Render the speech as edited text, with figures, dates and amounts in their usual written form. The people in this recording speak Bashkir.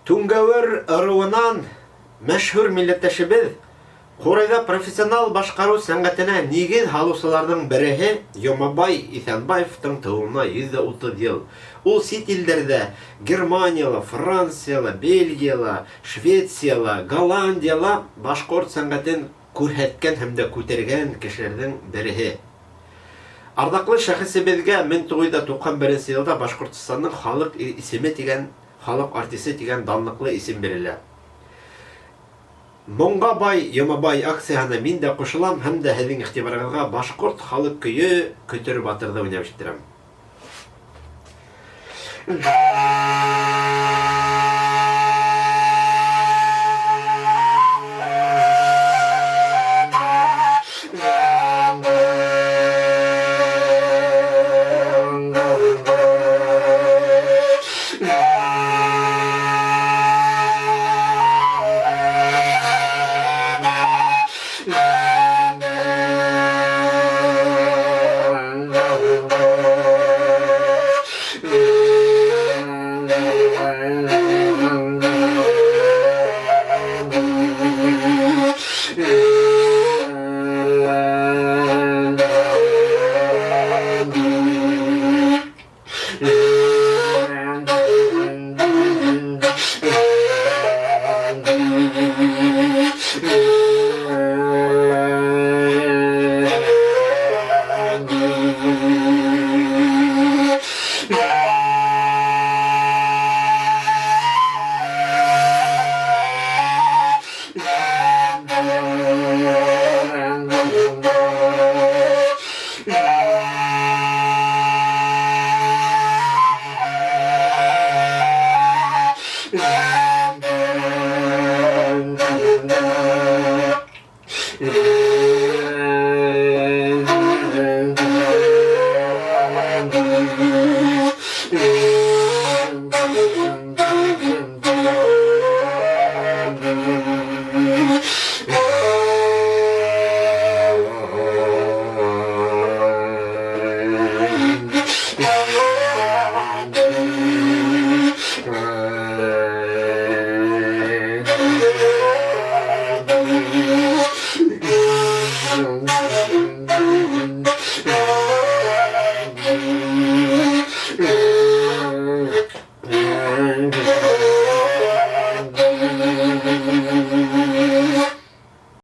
Түңгәүер ырыуынан мәшһүр милләттәшебеҙ, ҡурайҙа профессионал башҡарыу сәнғәтенә нигеҙ һалыусыларҙың береһе Йомабай Иҫәнбаевтың тыуыуына 130 йыл. Ул сит илдәрҙә, Германияла, Францияла, Бельгияла, Швецияла, Голландияла башҡорт сәнғәтен күрһәткән һәм дә күтәргән кешеләрҙең береһе. Арҙаҡлы шәхесебеҙгә 1991 нсе йылда Башҡортостандың халыҡ исеме тигән халык артисы тигән данлыҡлы исем бирелә. Моңға бай Йомабай акцияһына мин дә ҡушылам һәм дә һеҙҙең иғтибарығыҙға башҡорт халыҡ көйө Көтөр батырҙы уйнап ишеттерәм.